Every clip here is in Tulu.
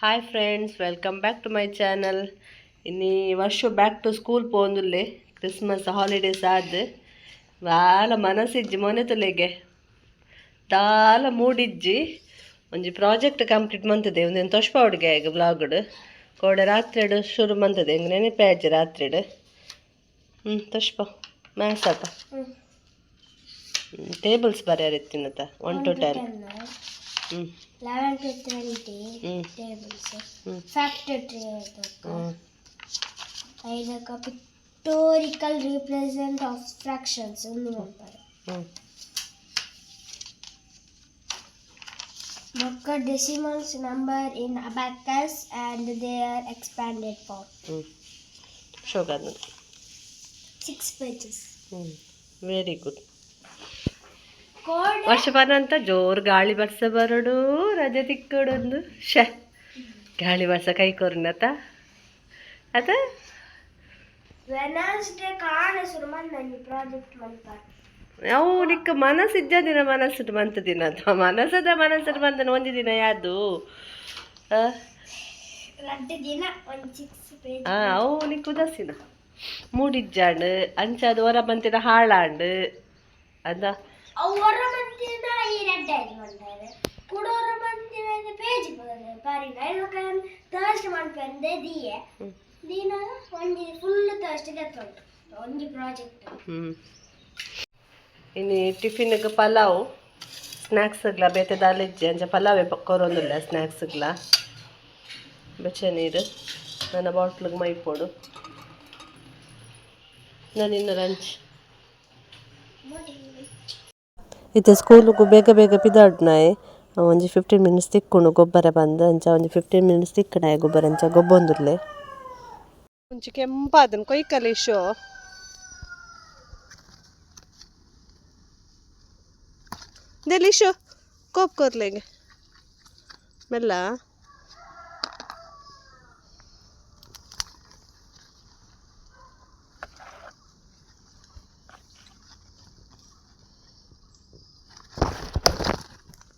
Hi friends, welcome back to my channel. ಇನಿ ವರ್ಷ ಬ್ಯಾಕ್ ಟು ಸ್ಕೂಲ್ ಪೋಂದುಲ್ಲೆ. ಕ್ರಿಸ್ಮಸ್ ಹಾಲಿಡೇಸ್ ಆದ್ ಬಾಲ ಮನಸ್ಸಿಜ್ಜಿ, ಮೊನೆ ತುಲೆಗೆ ದಾಲ ಮೂಡಿಜ್ಜಿ. ಒಂಜಿ ಪ್ರಾಜೆಕ್ಟ್ ಕಂಪ್ಲೀಟ್ ಮಂತದೆ, ಒಂದೊಂದು ತೊಷ್ಪ ಹುಡುಗೆ ಈಗ ಬ್ಲಾಗ್ಡ್ ಕೋಡೆ ರಾತ್ರಿಡ್ ಶುರು ಮಂತದೆ. ಎಂಕ್ ನೆನಪೇ ಆಯ್ಜಿ ರಾತ್ರಿಡ್. ತೊಷ್ಪ ಮ್ಯಾಥ್ಸ್ ಆತ? ಟೇಬಲ್ಸ್ ಬರ್ಯಾರ ಇತ್ತಿನತ, 1 to 10. 11 to 20 tables. Factor tree. ಐದಕ್ಕ pictorial represent of fractions ಒಂದು ಮಾಡ್ತಾರೆ. ಬೊಕ್ಕ decimals number in abacus and their expanded form. ಶೋಕಾದ. Six pages. Very good. Code. ವರ್ಷ ಬರಂತ ಜೋರು ಗಾಳಿ ಬರ್ಸ ಬರಡು, ರಜೆ ತಿಕ್ಕಡೊಂದು. ಶೆ, ಗಾಳಿ ಬರ್ಸ ಕೈ ಕೊರ್ನತ ಅದ. ವೆನಸ್ಡೇ ಕಾಣ ಶುರು ಮಂದಿ ಪ್ರಾಜೆಕ್ಟ್ ಮನ್ಪಾರ್. ಅವು ನಿಕ್ಕ ಮನಸ್ಸಿದ್ದ ದಿನ ಮನಸ್ಸು ಮಂತ ದಿನ ಮನಸ್ಸದ ಮನಸ್ಸು ಬಂದನ ಒಂಜಿ ದಿನ ಯಾದು? ರಡ್ಡು ದಿನ ಒಂದು ಸಿಕ್ಸ್ ಪೇಜ್. ಅವು ನಿಕ್ಕ ಉದಾಸೀನ ಮೂಡಿಜ್ಜಾಂಡ್ ಅಂಚಾದ ಹೊರ ಬಂತಿನ ಹಾಳಾಂಡ್ ಅದ. ಅವು ಹೊರ ಮಂದಿನ ಈ ರಡ್ಡು ಆಯ್ತು ಮಾಡ್ತಾರೆ ಕೂಡ. ಹೊರ ಮಂದಿನ ಪೇಜ್ ಪರಿನ ಥರ್ಸ್ಟ್ ಮನ್ಪಂದೆ ದಿಯೆ ದಿನ ಒಂಜಿ ಫುಲ್ ಥರ್ಸ್ಟ್ ದತ್ತುಂಟು ಒಂಜಿ ಪ್ರಾಜೆಕ್ಟ್. ಇನಿ ಟಿಫಿನ್ಗೆ ಪಲಾವ್, ಸ್ನ್ಯಾಕ್ಸ್ಗ್ಲ ಬೇತೆ ದಾಲಿಜ್ಜಿ, ಅಂಚ ಪಲಾವೆ ಕೊರೊಂದುಲ್ಲ ಸ್ನ್ಯಾಕ್ಸ್ಗ್ಲ. ಬೆಚ್ಚ ನೀರು ನನ್ನ ಬಾಟ್ಲಿಗೆ ಮೈಪೋಡು. ನಾನು ಇನ್ನು ಲಂಚ್ ಇತ್ತೆ ಸ್ಕೂಲ್ಗು ಬೇಗ ಬೇಗ ಪಿದಾಡ್ನಾಯೆ. ಒಂಜಿ 15 ಮಿನಿಟ್ಸ್ ತಿಕ್ಕುಂಡು ಗೊಬ್ಬರ ಬಂದು. ಅಂಚ ಒಂಜಿ 15 ಮಿನಿಟ್ಸ್ ತಿಕ್ಕಣಾಯ ಗೊಬ್ಬರ, ಅಂಚ ಗೊಬ್ಬೊಂದುಲ್ಲೆ. ಒಂಚಿ ಕೆಂಪಾದನ್ ಕೊಯ್ಕಲಿ ಶೋ ಲಿಶು ಕೋಪ್ ಕೊರ್ಲೆಗೆ ಮೆಲ್ಲ.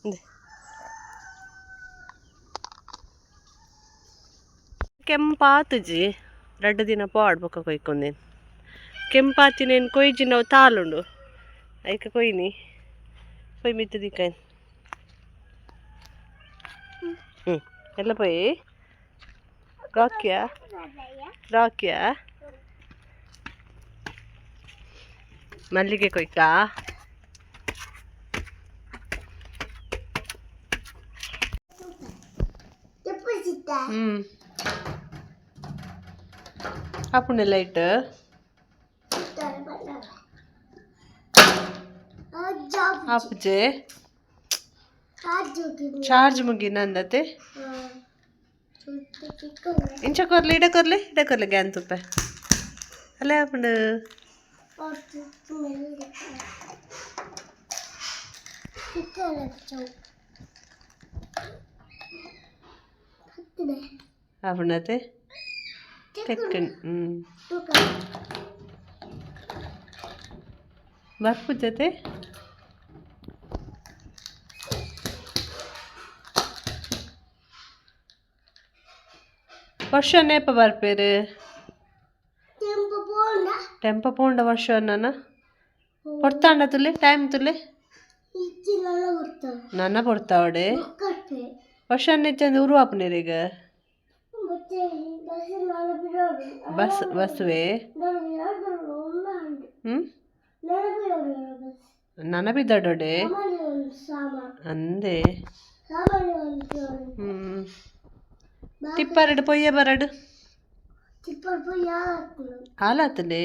ಇಂದೆ. ಕೆಂಪಾತುಜಿ, ರಡ್ಡು ದಿನ ಪೋಡ್ ಬೊಕ ಕೊಯ್ಕೊಂದೇನು. ಕೆಂಪಾತಿನೇನು ಕೊಯ್ಜಿನವು ತಾಲುಂಡು, ಐಕ ಕೊಯ್ನಿ. ಪೊಯ್ ಮಿತ್ತು ದಿಕ್ಕೈನ್. ಎಲ್ಲ ಪೋಯಿ ರಾಕ್ಯಾ ರಾಕ್ಯಾ. ಮಲ್ಲಿಗೆ ಕೊಯ್ಕಾ. ಆಪುಂಡೆ ಲೈಟ್. ಆಪುಜೆ. ಚಾರ್ಜ್ ಮುಗಿ ನಂದತೆ. ಇಂಚ ಕೊರ್ಲಿ, ಇಡ ಕೊರ್ಲಿ, ಇಡ ಕೊರ್ಲಿ. ಗ್ಯಾನ್ ತುಪ್ಪೆ ಅಲ್ಲೇ ಆಪುಂಡು. ಆಪುಂಡತೆ ತೆಕ್ಕಣ್. ಬರ್ಪುಜತೆ. ವರ್ಷ ನೇಪ ಬರ್ಪೇರು? ಟೆಂಪ ಪೋಂಡ ವರ್ಷ ನನ್ನ പൊಡ್ತಾಂಡ ತುಲೆ ಟೈಮ್ ತುಲೆ ನನ್ನ ಪೊಡ್ತಾವಡೆ. ವರ್ಷ ನೆಚ್ಚಂದು ಉರುವಾಪುನೇರಿಗ ಬಸ್ ಬಸ್ವೇ. ನನ ಬಿದ್ದಡೋಡೆ ಅಂದೆ. ತಿಪ್ಪರಡು ಪೊಯ್ಯ ಬರಡು ಆಲಾತನೆ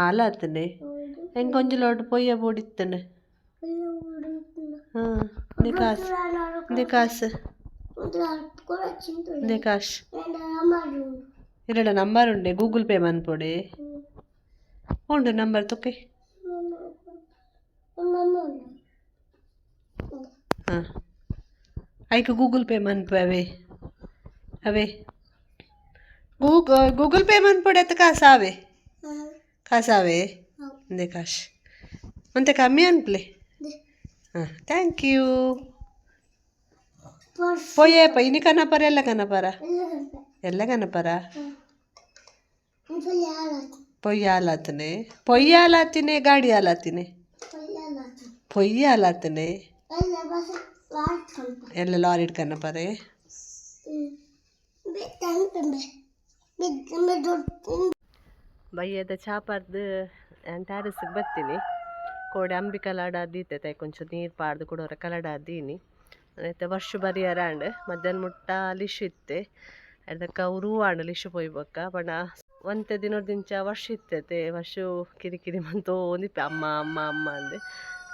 ಆಲಾತನೆ. ಎಂಕೊಂಜಿ ಲೋಟ ಪೊಯ್ಯ ಬೋಡಿತ್ತನೆ. ಹಾಂ, ಇಂದೆ ಕಾಸು, ಇಂದೆ ಕಾಸು, ಇಂದೆ ಕಾಶ್. ಇರಡ ನಂಬರ್ ಉಂಡೆ, ಗೂಗಲ್ ಪೇ ಮನ್ಪೊಡೆ. ಉಂಡು ನಂಬರ್ ತುಕ್ಕೆ. ಹಾಂ, ಐಕ್ ಗೂಗಲ್ ಪೇ ಮನ್ಪು. ಅವೇ ಅವೇ ಗೂಗಲ್ ಪೇ ಮನ್ಪೊಡೆ ಅತ್ತ. ಕಾಸಾವೆ ಕಾಸಾವೆ, ಇಂದೆ ಕಾಶ್. ಒಂತೆ ಕಮ್ಮಿ ಅನ್ಪ್ಲೆ. ಹಾಂ, thank you. ಪೊಯ್ಯೇಪ ಇನಿ ಕನಪರ ಎಲ್ಲ ಕನಪರ ಎಲ್ಲ ಕನಪರ ಪೊಯ್ಯಾಲಾತನೆ ಪೊಯ್ಯಾಲಾತಿನಿ ಗಾಡಿ ಆಲಾತಿನಿ ಪೊಯ್ಯಾಲಾತನೆ ಎಲ್ಲ ಲಾರಿ ಕನಪರೆ. ಬಯ್ಯದ ಚಾಪರ್ದು ಟ್ಯಾರಿಸ್ಗೆ ಬರ್ತೀನಿ. ಕೋಡೆ ಅಂಬಿ ಕಲಾಡ ದೀತೆ ತೈ ಕೊಂಚ ನೀರು ಪಾಡ್ದು ಕೊಡೋರ ಕಲಡ ದೀನಿ. ಐತೆ ವರ್ಷ ಬರಿಯರ ಆಂಡ್ ಮಧ್ಯಾಹ್ನ ಮುಟ್ಟ ಲಿಶು ಇತ್ತೆ. ಅದಕ್ಕೆ ಉರು ಆಂಡ್ ಲಿಶು ಪೋಯ್ಬೊಕ್ಕ ಪಂಡ ಒಂತೆ ದಿನೊರ್ದಿಂಚ ವರ್ಷ ಇತ್ತೈತೆ. ವರ್ಷ ಕಿರಿಕಿರಿ ಮಂತೋಂದಿಪ್ಪೆ ಅಮ್ಮ ಅಮ್ಮ ಅಮ್ಮ ಅಂದೆ.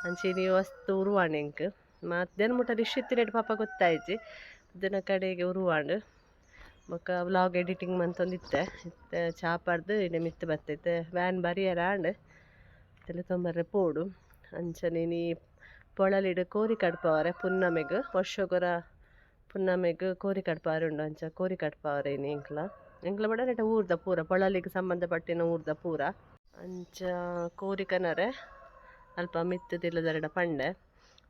ಅಂಚೆ ವಸ್ತು ಉರುವಾಂಡ್ ಎಂಕ್ ಮಧ್ಯಾಹ್ನ ಮುಟ್ಟ ಲಿಶು ಇತ್ತಿನೆಟ್ ಪಾಪ ಗೊತ್ತಾಯ್ಜಿ. ದಿನ ಕಡೆಗೆ ಉರುವಾಂಡ್ ಬೊಕ್ಕ ವ್ಲಾಗ್ ಎಡಿಟಿಂಗ್ ಮಂತೊಂದಿತ್ತೆ. ಇತ್ತೆ ಚಾಪರ್ದು ಇಡೆ ಮಿತ್ತು ಬತ್ತೈತೆ ವ್ಯಾನ್ ಬರಿಯರ ಆಂಡ್ ತಲೆ ತೊಂಬರ್ರೆ ಪೋಡು. ಅಂಚನೆ ನೀ ಪೊಳಲಿಡ್ ಕೋರಿ ಕಡ್ಪವರೆ ಪುನ್ನಮೆಗ್ ವರ್ಷಗೊರ ಪುನ್ನಮೆಗ್ ಕೋರಿ ಕಡ್ಪವರೆ ಉಂಡು. ಅಂಚ ಕೋರಿ ಕಡ್ಪವರೆ ಇನಿ ಎಂಕ್ಲ ಎಂಕ್ಲ ಬಡ ನೆಟ ಊರ್ದ ಪೂರ ಪೊಳಲಿಗ್ ಸಂಬಂಧಪಟ್ಟಿನ ಊರ್ದ ಪೂರ. ಅಂಚ ಕೋರಿ ಕನರೆ ಅಲ್ಪ ಮಿತ್ತು ತಿಲ್ಲದರಡ ಪಂಡೆ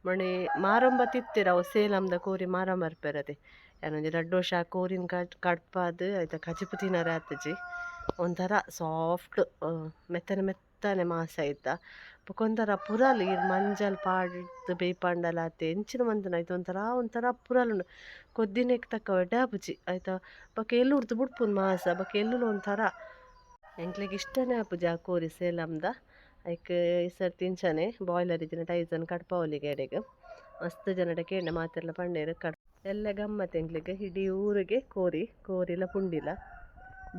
ಮಣಿ ಮಾರೊಂಬತ್ತಿತ್ತಿರ ಅವು ಸೇಲಂದ ಕೋರಿ ಮಾರೊಂಬರ್ಪೆರದೆ. ಯಾನೊಂಜಿ ರಡ್ಡ್ ವರ್ಷ ಆ ಕೋರಿನ್ ಕಡ್ಪಾದ್ ಐತ ಕಜಿಪು ತಿನರೆ ಆತುಜಿ. ಒಂಥರ ಸಾಫ್ಟ್ ಮೆತ್ತನೆ ಮೆತ್ತನೆ ಮಾಸ ಐತ. ಬೊಕ ಒಂಥರ ಪುರಲ್ ಈರ್ ಮಂಜಲ್ ಪಾಡ್ದ್ ಬೇಯ್ಪಾಂಡಲ ಆತೆ ಎಂಚಿನ ಮಂತುನ ಐತ ಒಂಥರ ಒಂಥರ ಪುರಲ್ ಉಂಡು. ಕೊದ್ದಿನೆಕ್ ತಕ್ಕ ಎಡ್ಡೆ ಆಪುಜಿ ಐತ. ಬೊಕ ಎಲ್ಲುರ್ದು ಬುಡ್ಪುನು ಮಾಸ ಬೊಕ ಎಲ್ಲುಲ ಒಂಥರ ಎಂಕ್ಲೆಗ್ ಇಷ್ಟನೇ ಆಪುಜಿ ಆ ಕೋರಿ ಸೇಲಂದ. ಐಕ್ ಈ ಸರ್ತಿ ಇಂಚನೆ ಬಾಯ್ಲರ್ ಇತ್ತಿನ ಟೈಸನ್ ಕಡ್ಪಾವೊಲಿ ಎಡೆಗ್ ಮಸ್ತ್ ಜನಡ ಕೇಂಡ ಮಾತೆರ್ಲ ಪಂಡೇರ್ ಕಡ್ ಎಲ್ಲ ಗಮ್ಮತ್ ಎಂಕ್ಲೆಗ್ ಇಡೀ ಊರಿಗೆ ಕೋರಿ ಕೋರಿಲ ಪುಂಡಿಲ.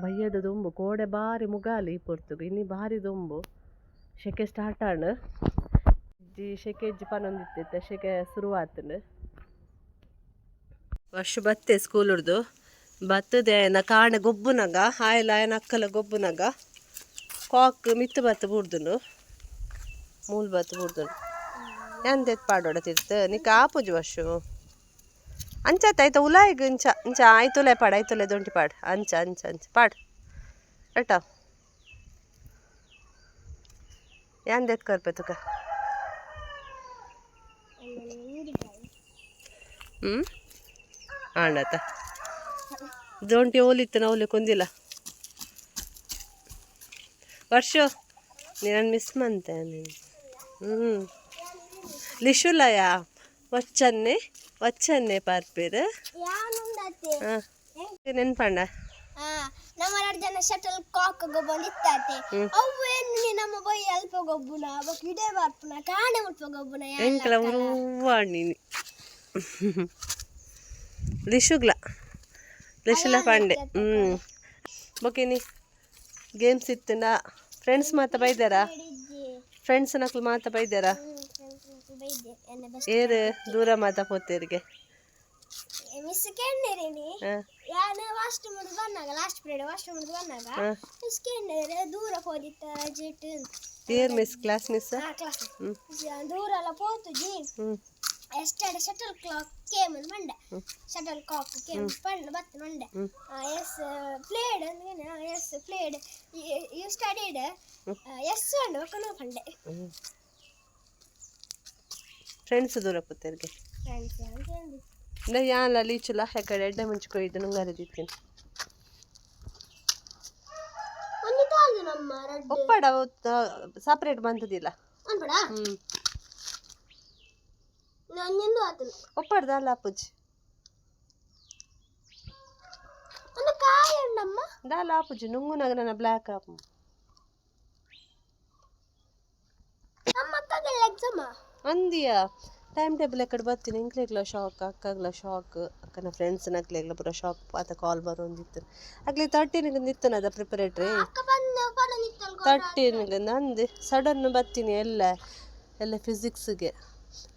ಬಯ್ಯದ ದೊಂಬು ಕೋಡೆ ಬಾರಿ ಮುಗಾಲಿ ಈ ಪೊರ್ತುಗು ಇನಿ ಬಾರಿ ದೊಂಬು. ಶೆಕೆ ಸ್ಟಾರ್ಟ್ ಆಂಡ್ ಇಜ್ಜಿ ಶೆಕೆ ಇಜ್ಜಿ ಪನೊಂದಿತ್ತಿತ್ತೆ ಶೆಕೆ ಶುರುವಾತುಂಡು. ವರ್ಷ ಬತ್ತೆ ಸ್ಕೂಲುರ್ದು ಬತ್ತದೆ ಆಯನ ಕಾಣೆ ಗೊಬ್ಬುನಗ ಆಯಲ ಆಯನ ಅಕ್ಕಲ ಗೊಬ್ಬುನಗ ಕಾಕ್ ಮಿತ್ತು ಬತ್ತು ಬೂರ್ದುಂಡು ಮೂಲು ಬತ್ತು ಬೂರ್ದುಂಡು. ಎಂತೆತ್ ಪಾಡೋಡ ತಿರ್ತು ನಿಕ್ಕ ಆಪುಜಿ ವರ್ಷು ಅಂಚಾತ ಆಯ್ತ ಉಲಾಯಿಗ್ ಇಂಚ ಇಂಚ ಆಯ್ತುಲೆ ಪಾಡ್ ಆಯ್ತುಲೆ ದೊಂಟಿ ಪಾಡ್ ಅಂಚ ಅಂಚ ಅಂಚ ಪಾಡ್ ರಟ ಯಾನ್ ಕೊರ್ಪೆ ತುಕ. ಆಂಡತ ದೊಂಟಿ ಓಲಿತ್ತು ಓಲಿ ಕೊಂದಿಲ್ಲ ವರ್ಷ ನೀನು ಮಿಸ್ ಮಂತೆ ನೀನು. ಲಿಶುಲಯ ವಚ್ಚನ್ನೆ ವಚ್ಚನ್ನೆ ಪಾರ್ಪೇರು ನೆನ್ಪಂಡ ನಮ್ಮ ಎರಡು ಜನ ಶಟಲ್ ಕಾಕ್ ಗೊಬ್ಬೊಂದಿತ್ತಾತೆ. ಅವು ಏನು ನಮ್ಮ ಬೊಯ್ ಅಲ್ಪ ಗೊಬ್ಬುನ ಬೊಕ್ಕ ಇಡೆ ಬರ್ಪುನ ಕಾಣೆ ಮುಲ್ಪ ಗೊಬ್ಬುನ. ಎಂಕಲ ಉರುವಾಣಿನಿ ಲಿಶುಗ್ಲ ಲಿಶುಲ ಪಾಂಡೆ. ಬೊಕಿನಿ ಗೇಮ್ಸ್ ಇತ್ತುಂಡ ಫ್ರೆಂಡ್ಸ್ ಮಾತ ಬೈದಾರಾ? ಫ್ರೆಂಡ್ಸ್ ನಕ್ಲು ಮಾತ ಬೈದಾರಾ? ಏರು ದೂರ ಮಾತ ಪೋತೇರಿಗೆ ಮಿಸ್ ಕೆಣ್ಣೆರೇನಿ ಯಾನು ವಾಸ್ಟ್ ಮುಡ್ದು ಬಂದಾಗ ಲಾಸ್ಟ್ ಪೀರಿಯಡ್ ವಾಸ್ಟ್ ಮುಡ್ದು ಬಂದಾಗ ಮಿಸ್ ಕೆಣ್ಣೆರೆ ದೂರ ಹೋದಿತ್ತ ಜೆಟ್. ಏರ್ ಮಿಸ್ ಕ್ಲಾಸ್ ಮಿಸ್? ಕ್ಲಾಸ್ ದೂರ ಎಲ್ಲ ಪೋತುಜಿ. ಎಷ್ಟಡ ಶಟಲ್ ಕ್ಲಾಕ್ ಕೇಮ್ ಮಂಡೆ ಶಟಲ್ ಕಾಕ್ ಕೇಮ್ ಪಂಡ ಬತ್ತ ಮಂಡೆ ಎಸ್ ಪ್ಲೇಡ್ ಅಂದ್ರೆ yes played you studied yes and ಒಕ್ಕನು Pande. Friends ದೂರ ಪೋತೇರಿಗೆ ಫ್ರೆಂಡ್ಸ್ ಇಲ್ಲ ಯಾನ್ಲ ಲೀಚುಲ ಹೆಕಡೆ ಎಡ್ಡೆ ಮುಂಚೆ ಕೊಯ್ದು ನುಂಗಾರೆ ದಿತ್ತೀನಿ. ಒಂಜಿ ತಾಲ್ದು ನಮ್ಮ ರಡ್ಡ್ ಒಪ್ಪಡ ಸಪ್ರೇಟ್ ಬಂತದಿಲ್ಲ. ಅನ್ಪಡ ಒಂಜೊಂದು ಆತನು ಒಪ್ಪಡ್ದ ಅಲ್ಲ ಆಪುಜಿ ಒಂದು ಕಾಯಿ ಉಂಡಮ್ಮ. ದಾಲ ಆಪುಜಿ ನುಂಗುನಾಗ ನನ್ನ ಬ್ಲ್ಯಾಕ್ ಆಪು. ನಮ್ಮ ಅಕ್ಕಗೆಲ್ಲ ಎಕ್ಸಾಮ ಅಂದಿಯಾ ಟೈಮ್ ಟೇಬಲ್ ಎಕ್ಕಡೆ ಬರ್ತೀನಿ ಎಂಕ್ಲೆಗ್ಲ ಶಾಕ್ ಅಕ್ಕಗ್ಲ ಶಾಕ್ ಅಕ್ಕನ ಫ್ರೆಂಡ್ಸ್ ನಕ್ಲೆಗ್ಲ ಪೂರ ಶಾಕ್ ಆತ ಕಾಲ್ ಬರೋಂದಿತ್ತು. ಅಕ್ಲೆ 13ಗೆ ನಿತ್ತನದ ಪ್ರಿಪರೇಟ್ರಿ ಅಕ್ಕ ಬಂದು ಪಡೊಂದಿತ್ತಲ್. 13ಗೆ ನಂದು ಸಡನ್ ಬರ್ತೀನಿ ಎಲ್ಲ ಎಲ್ಲ ಫಿಸಿಕ್ಸ್ಗೆ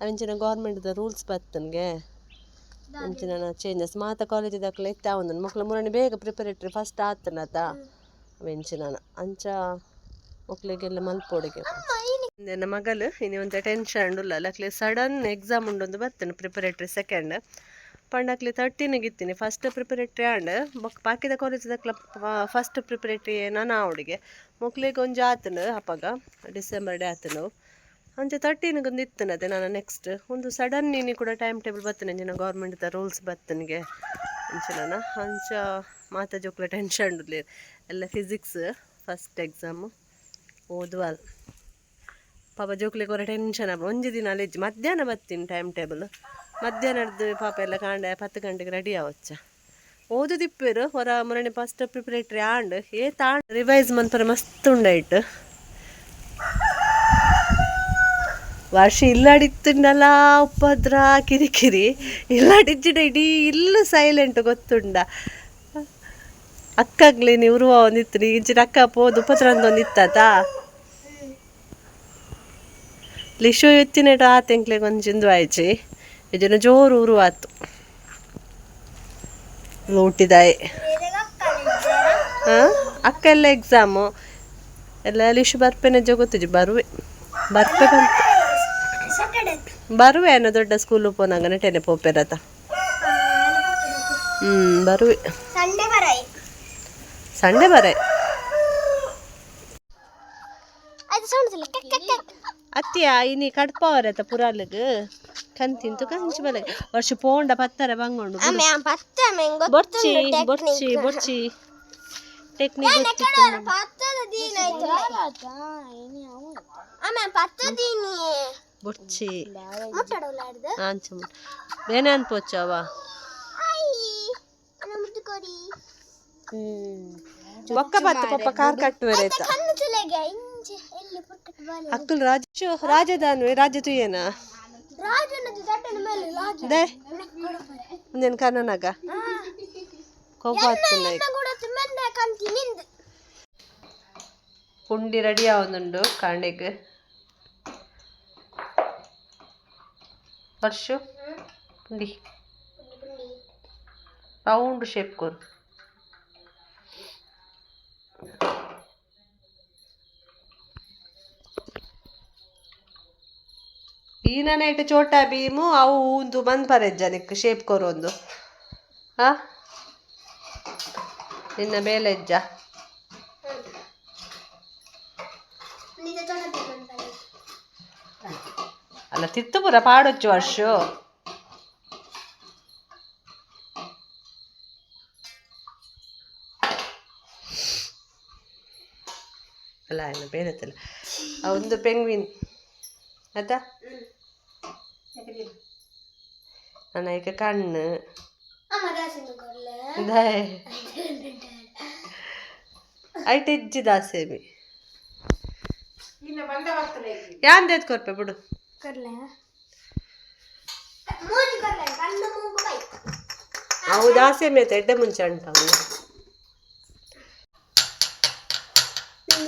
ಅವಂಚಿನ ಗೌರ್ಮೆಂಟ್ದ ರೂಲ್ಸ್ ಬತ್ತನ್ಗೆ ಅಂಚಿನ ಚೇಂಜಸ್ ಮಾತ ಕಾಲೇಜ್ ದಾಖಲೆ ಇತ್ತ ಒಂದು ಮಕ್ಳು ಮುರಣಿ ಬೇಗ ಪ್ರಿಪರೇಟ್ರಿ ಫಸ್ಟ್ ಆತನತ ಅವೆಂಚಿನ ಅಂಚ ಮಕ್ಳಿಗೆಲ್ಲ ಮಲ್ಪೋಡಿಗೆ. ನನ್ನ ಮಗಲು ಇನಿ ಒಂತೆ ಟೆನ್ಷನ್ ಉಂಡುಲ್ಲ ಅಕ್ಲೆ ಸಡನ್ ಎಕ್ಸಾಮ್ ಉಂಡೊಂದು ಬರ್ತೇನೆ ಪ್ರಿಪರೇಟ್ರಿ ಸೆಕೆಂಡ್ ಪಂಡ ಅಕ್ಲೆ 13ಗೆ ಇತ್ತೀನಿ ಫಸ್ಟ್ ಪ್ರಿಪರೇಟ್ರಿ ಆಂಡ್ ಬೊಕ್ಕ ಬಾಕಿದ ಕಾಲೇಜ್ ದಕ್ಲ ಫಸ್ಟ್ ಪ್ರಿಪರೇಟ್ರಿ ನಾನು ಅವಡಿಗೆ ಮಕ್ಳಿಗೆ ಒಂಜಿ ಆತನು ಅಪಗ ಡಿಸೆಂಬರ್ ಡೇ ಆತನು. ಅಂಚ 13ಗೆ ಒಂದು ಇತ್ತನದೆ ನಾನು ನೆಕ್ಸ್ಟ್ ಒಂದು ಸಡನ್ ನೀನು ಕೂಡ ಟೈಮ್ ಟೇಬಲ್ ಬತ್ತನೆ ಅಂಚಿನ ಗೌರ್ಮೆಂಟ್ದ ರೂಲ್ಸ್ ಬತ್ತನಿಗೆ ಅಂಚನ ಅಂಚ ಮಾತ ಜೋಕ್ಲ ಟೆನ್ಷನ್ ಎಲ್ಲ physics first exam ಓದುವಲ್ ಪಾಪ ಜೋಕ್ಲಿಗೆ ಹೊರ ಟೆನ್ಷನ್ ಆಪ ಒಂಜಿ ದಿನ ಅಲೆಜ್ಜಿ ಮಧ್ಯಾಹ್ನ ಬತ್ತೀನಿ ಟೈಮ್ ಟೇಬಲ್ ಮಧ್ಯಾಹ್ನದ್ದು ಪಾಪ ಎಲ್ಲ ಕಾಂಡೆ 10 ಗಂಟೆಗೆ ರೆಡಿ ಆವಚ್ಚ ಓದುದಿಪ್ಪೇರು ಹೊರ ಮೊರನೆ ಫಸ್ಟ್ ಪ್ರಿಪರೇಟರಿ ಆಂಡ್ ಏ ತಾಂಡ್ ರಿವೈಸ್ ಮನ್ಪರ ಮಸ್ತ್ ಉಂಡಾಯ್ತು ವರ್ಷ ಇಲ್ಲಾಡಿತ್ತುಂಡಲ ಉಪದ್ರ ಕಿರಿಕಿರಿ ಇಲ್ಲಾಡಿಜ್ಜಿಡ ಇಡೀ ಇಲ್ಲ ಸೈಲೆಂಟ್ ಗೊತ್ತುಂಡ ಅಕ್ಕಾಗ್ಲೇ ನೀವು ಉರುವ ಒಂದಿತ್ತು ಇಂಚಿನ ಅಕ್ಕ ಪೋದು ಉಪದ್ರ ಅಂತ ಒಂದಿತ್ತಾತ ಲಿಶು ಎತ್ತಿನೇಟ ಆತೆಂಕ್ಲೆಗ್ ಒಂಜಿಂದು ಆಯ್ಚಿ ಇದನ್ನ ಜೋರು ಉರುವಾತು ಲೂಟಿದಾಯೆ. ಹಾಂ, ಅಕ್ಕ ಎಲ್ಲ ಎಕ್ಸಾಮು ಎಲ್ಲ ಲಿಶು ಬರ್ಪೆನೆ ಜೊಗೊತ್ತಿಜಿ ಬರುವೆ ಬರ್ಪೆ ಬಂತು. ಸ್ಯಾಟರ್ಡೆ. ಬರುವೆ ಅನ್ನೋ ದೊಡ್ಡ ಸ್ಕೂಲ್ ಪೋನಾಗ ನೆಟೆನೆ ಪೋಪೆರತ. ಬರುವೆ. ಸಂಡೇ ಬರಾಯಿ. ಸಂಡೆ ಬರೆ. ಅದು ಸೌಂಡ್ ಕಕ್ ಕಕ್ ಕಕ್. ಅತ್ತಿಯ ಇನಿ ಕಡ್ಪವರತ ಪುರಾಲಿಗ್ ಕಂತಿಂತು ಕಂಚು ಬಲಗ್ ವರ್ಷ ಪೋಂಡ ಪತ್ತರ ಬಂಗೊಂಡು. ಆಮೆ ಪತ್ತ ಮೆಂಗೊ. ಬೊರ್ಚಿ ಬೊರ್ಚಿ ಬೊರ್ಚಿ ಟೆಕ್ನಿಕ್ ಗೊತ್ತಿತ್ತು. ಪತ್ತದ ದಿನ ಆಯ್ತು. ಆಮೆ ಪತ್ತ ದಿನಿ. ಬೊರ್ಚಿ. ಮುಟ್ಟಡಲಾರ್ದು. ಆಂಚು ಬೇನೆ ಅನ್ಪೋಚವ. I ಮುದ್ದು ಕೊಡಿ. ಬೊಕ್ಕ ಪತ್ತ ಪಪ್ಪ ಕಾರ್ ಕಟ್ಟುವರೆ. ಕಣ್ಣು ತುಲೆಗೆ ಇಂಚೆ ಎಲ್ಲಿ ಪುಕ್ಕಟ್ ಬಾಲೆ. ಅಕ್ಕಲ್ ರಾಜ ರಾಜಧಾನಿ ರಾಜ ತುಯ್ಯನ. ರಾಜನದು ದಡ್ಡನ ಮೇಲೆ ರಾಜ. They ಒಂದೇನು ಕನ್ನನಾಗ ಕೋಪ ಆತ್ಪುಂಡ. ಕೂಡ ಮೆನ್ನ ಕಂತಿ ನಿಂದು. ಪುಂಡಿ ರೆಡಿ ಆವೊಂದುಂಡು ಕಾಂಡೆಗ್ ವರ್ಷು ಪುಂಡಿ ರೌಂಡ್ ಶೇಪ್ ಕೊರು. ಈನನೈಟ್ ಚೋಟಾ ಭೀಮು ಅವು ಉಂದು ಮನ್ಪರೆಜ್ಜ ನಿಕ್ ಶೇಪ್ ಕೊರೊಂದು ಆ ನಿನ್ನ ಬೇಲೆಜ್ಜ. ನಿಜ ಚೊಣ. ಅಲ್ಲ ತಿತ್ತು ಪೂರ ಪಾಡೊಚ್ಚು ವರ್ಷು. ಅಲ್ಲ ಇಲ್ಲ ಬೇರೆತ್ತಲ್ಲ ಒಂದು ಪೆಂಗ್ವಿನ್ ಆಯ್ತಾ. ನನ್ನ ಈಗ ಕಣ್ಣು. ಅಮ್ಮ ದಾಸಿನ ಕೊರ್ಲೆ. ಐಟ್ ಹೆಜ್ಜಿ ದಾಸೇಮಿ ಯಾಂದೇತ್ ಕೊರ್ಪೆ ಬಿಡು. ಕೊರ್ಲೆ ಮೂಜಿ ಕೊರ್ಲೆ ಕಣ್ಣು ಮೂಗು ಬೈ. ಅವು ದಾಸೇಮಿ ಆಯ್ತು ಎಡ್ಡೆ ಮುಂಚೆ ಅಂಟ ಅವು.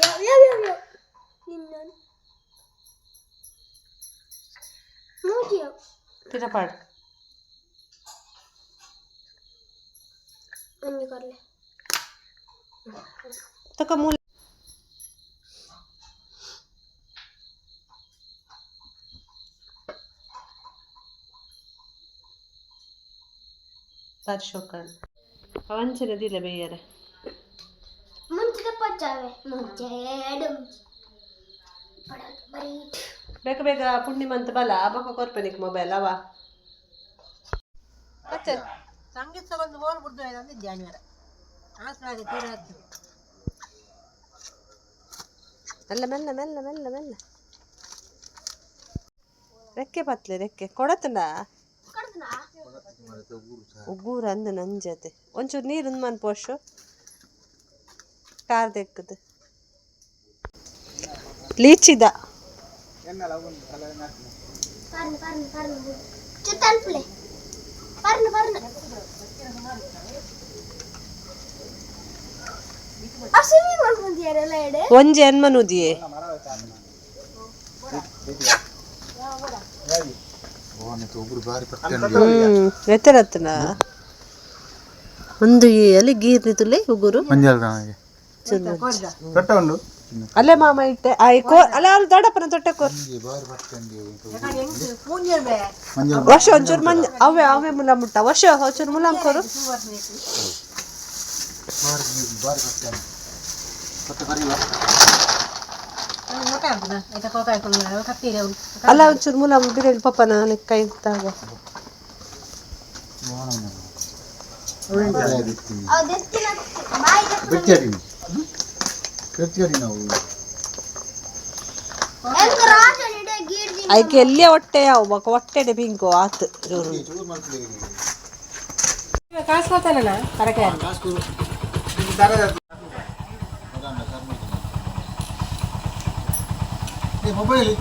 ಯಾವ ಯಾವ ಯಾವ ನಿನ್ನ ಮೂಜಿ. ತಿರಪಾಡು. ಒಂಜಿ ಕೊರ್ಲೆ. ತಕ ಮೂಲ ಪರ್ಶೋಕನ್ ಅವಂಚನೆ ದಿಲ್ಲ ಬೇಯರೆ. ಮುಂಚಿದ ಪಚ್ಚಾವೆ ಮುಂಚೆ ಎರಡು ಮುಂಚೆ ಬರೀ. ಬೇಗ ಬೇಗ ಪುಣ್ಯಮಂತ ಬಲ ಬೊಕ್ಕ ಕೊರ್ಪೆನಿಕ್ ಮೊಬೈಲ್ ಅವ ಮತ್ತೆ. ಸಂಗೀತ ಒಂದು ಹೋಲ್ ಬಿಡ್ದು ಅಂದ್ರೆ ಜಾನುವಾರ ಆಸರಾಗಿ ತೀರಾದ್ದು. ಮೆಲ್ಲ ಮೆಲ್ಲ ಮೆಲ್ಲ ಮೆಲ್ಲ ಮೆಲ್ಲ ರೆಕ್ಕೆ ಪತ್ಲೆ ರೆಕ್ಕೆ ಕೊಡತನ. ಉಗ್ಗೂರ ಅಂದ ನಂಜತೆ ಒಂಚೂರು ನೀರು ಮನ್ ಪೋಶು ಕಾರ್ ದೆಕ್ಕದು ಲೀಚಿದ. ಪರ್ನು ಪರ್ನು ಪರ್ನು ಚಿತ್ತನ್ಪುಲೆ ಪರ್ನು ಪರ್ನು ಅಸುವಿ ಮಾಡ್ಕೊಂಡಿಯಾರಲ್ಲ ಎಡೆ. ಒಂಜಿ ಎನ್ಮನುದಿಯೇ. ಎತ್ತರತ್ತನ ಒಂದು ಈ ಅಲ್ಲಿ ಗೀರ್ನಿ ತುಲೆ ಉಗುರು. ಅಲ್ಲೇ ಮಾಮ ಇಟ್ಟೆ ಆಯ್ ಕೋ ಅಲ್ಲ ಅಲ್ಲಿ ದೊಡ್ಡಪ್ಪನ ತೊಟ್ಟೆ ಕೋರ್. ವರ್ಷ ಒಂಚೂರು ಮಂಜ ಅವೇ ಅವೇ ಮುಲಾಮ್ ಮುಟ್ಟ ವರ್ಷ ಒಂಚೂರು ಮುಲಾಮ್ ಕೋರು. ಅಲ್ಲ, ಒಂಚೂರು ಮೂಲ ಬಿರೇಳಿ ಪಪ್ಪನ ಕೈ ತಾಗ. ಐಕೆ ಎಲ್ಲಿಯ ಹೊಟ್ಟೆ ಯಾವ ಹೊಟ್ಟೆಡೆ ಬಿಂಕು ಆತು ಜೋರು. ಕಾಸು ಕೊಡ್ತಾನಣ್ಣ ಕರೆಕ್ಟ್. ಮೊಬೈಲ್.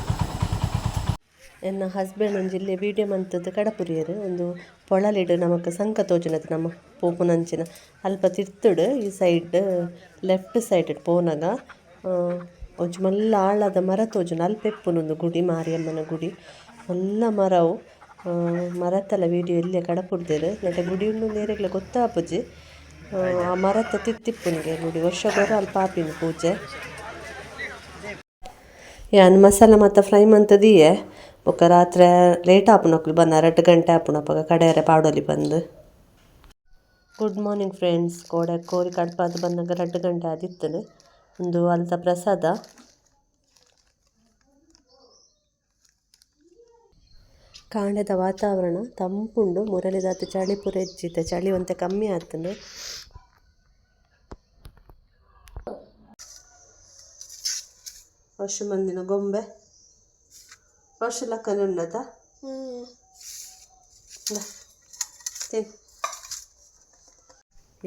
ಎನ್ನ ಹಸ್ಬೆಂಡ್ ಒಂಜಿ ಇಲ್ಲಿ ವೀಡಿಯೋ ಮಂತದ್ದು ಕಡಪುರಿಯರು. ಒಂದು ಪೊಳಲಿಡು ನಮಕ್ ಸಂಕ ತೋಜುನದು ನಮ್ಮ ಪೋಪುನಂಚಿನ ಅಲ್ಪ ತಿರ್ತುಡು ಈ ಸೈಡ್ ಲೆಫ್ಟ್ ಸೈಡ್ ಪೋನಗ ಒಂಜಿ ಮಲ್ಲ ಆಳದ ಮರ ತೋಜುಂಡು. ಅಲ್ಪ ಇಪ್ಪುನು ಒಂದು ಗುಡಿ, ಮಾರಿಯಮ್ಮನ ಗುಡಿ. ಮಲ್ಲ ಮರವು ಮರತ್ತಲ ವೀಡಿಯೋ ಎಲ್ಯ ಕಡಪುಡ್ದೆರ್. ನೆಟೆ ಗುಡಿ ಉಂಡು ಏರೆಗ್ಲ ಗೊತ್ತಾಪುಜಿ. ಆ ಮರತ್ತ ತಿರ್ತಿಪ್ಪುನಿಗೆ ಗುಡಿ. ವರ್ಷಗೊರ ಅಲ್ಪ ಆಪಿನ ಪೂಜೆ. ಯಾನ್ ಮಸಾಲ ಮಾತ ಫ್ರೈ ಮಂತುದಿಯೆ. ಬೊಕ ರಾತ್ರೆ ಲೇಟ್ ಆಪುನಕುಲು ಬಂದು 2 ಗಂಟೆ ಆಪುನಪಗ ಕಡೆಯರೆ ಪಾಡೊಲಿ ಬಂದು. Good morning friends. ಕೋಡೆ ಕೋರಿ ಕಡ್ಪಾದ್ ಬನ್ನಗ 2 ಗಂಟೆ ಆದಿತ್ತುಂಡು. ಉಂದು ಅಲ್ತ ಪ್ರಸಾದ. ಕಾಂಡೆದ ವಾತಾವರಣ ತಂಪುಂಡು. ಮುರಲಿದಾತ್ ಚಳಿ ಪೂರ ಇಜ್ಜಿ. ಚಳಿ ಒಂತೆ ಕಮ್ಮಿ ಆತುಂಡು. ವರ್ಷ ಮಂದಿನ ಗೊಂಬೆ ವರ್ಷ ಲಕ್ಕನೆ ಉಂಡತ. ತಿನ್.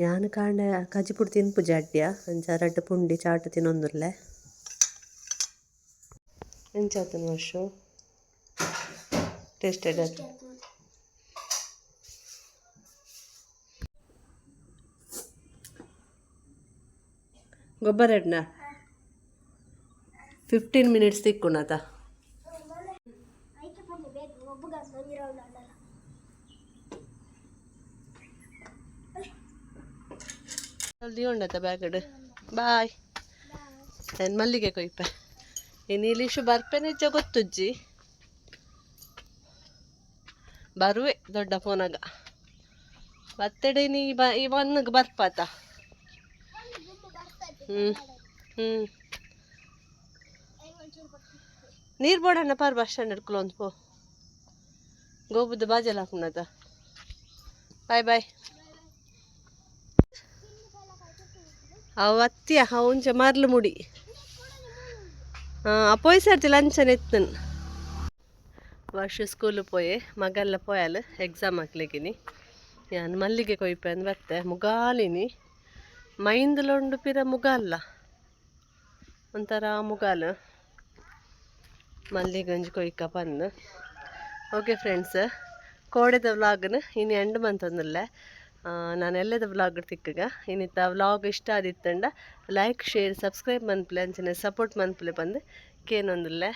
ಯಾನ್ ಕಾಂಡೆ ಕಜಿಪುಡು ತಿನ್ಪು ಜಾಡ್ಯ. ಅಂಚ ರಡ್ಡ್ ಪುಂಡಿ ಚಾಟ್ ತಿನ್ನೊಂದುಲ್ಲೆ. ಎಂಚಾತುಂಡು ವರ್ಷ? ಟೇಸ್ಟ್ ಆತು. ಗೊಬ್ಬರ ಎಡ್ನ 15 ಮಿನಿಟ್ಸ್ ತಿಕ್ಕುಣತ. ಐಕೆ ಪಂಡೆ ಬೇಗ ಒಬ್ಬಗ ಒಂಜಿ ರೌಂಡ್ ಆಡಲ್ಲ. ಜಲ್ದಿ ಉಂಡತ ಬ್ಯಾಗಡ್. ಬಾಯ್. ನಾನು ಮಲ್ಲಿಗೆ ಕೊಯ್ಪೆ. ಇನ್ನು ಇಲಿಶು ಬರ್ಪೆನೆಜ್ಜ ಗೊತ್ತುಜ್ಜಿ. ಬರುವೆ ದೊಡ್ಡ ಫೋನಾಗ ಬತ್ತೆಡೆ. ನೀ ಬ ಈ ಒನ್ಗೆ ಬರ್ಪಾತ. ಹ್ಞೂ ಹ್ಞೂ ನೀರು ಬೋಡಣ್ಣ ಪಾರ್ ಬಸ್ ಸ್ಟ್ಯಾಂಡ್ ಹಿಡ್ಕೊಳೊಂದು ಪೋ. ಗೋಬುದ ಬಾಜಲ್ ಹಾಕುನತ. Bye bye. ಅವು ಅತ್ತಿಯ ಅವು ಒಂಚ ಮರ್ಲು ಮುಡಿ. ಹಾಂ, ಪೋಯ್ ಸರ್ತಿ ಲಂಚನ್ ಎತ್ತನ್. ವರ್ಷ ಸ್ಕೂಲ್ ಪೋಯೆ, ಮಗಲ್ಲ ಪೋಯಲ್ ಎಕ್ಸಾಮ್ ಹಾಕ್ಲಿಕ್ಕಿನಿ. ಯಾನ್ ಮಲ್ಲಿಗೆ ಕೊಯ್ಪೆ ಅಂದ್ ಬತ್ತೆ. ಮುಗಾಲಿನಿ ಮೈಂದಲೊಂಡು ಪಿರ ಮುಗಾಲ್ಲ ಒಂಥರ ಮುಗಾಲ್. ಮಲ್ಲಿಗೆ ಒಂಜಿ ಕೊಯ್ಕ ಪಂದು. ಓಕೆ ಫ್ರೆಂಡ್ಸ್, ಕೋಡೆದ ವ್ಲಾಗ್ನ ಇನಿ ಎಂಡ್ ಮಂತೊಂದುಲ್ಲೆ. ನಾನು ಎಲ್ಲದ ವ್ಲಾಗ್ ತಿಕ್ಕಗ. ಇನ್ನಿತ್ತ ವ್ಲಾಗ್ ಇಷ್ಟ ಆದಿತ್ತಂಡ ಲೈಕ್, ಶೇರ್, ಸಬ್ಸ್ಕ್ರೈಬ್ ಮನ್ಪುಲೆ. ಅಂಚನೆ ಸಪೋರ್ಟ್ ಮನ್ಪುಲೆ ಪಂದು ಕೇನೊಂದುಲ್ಲೆ.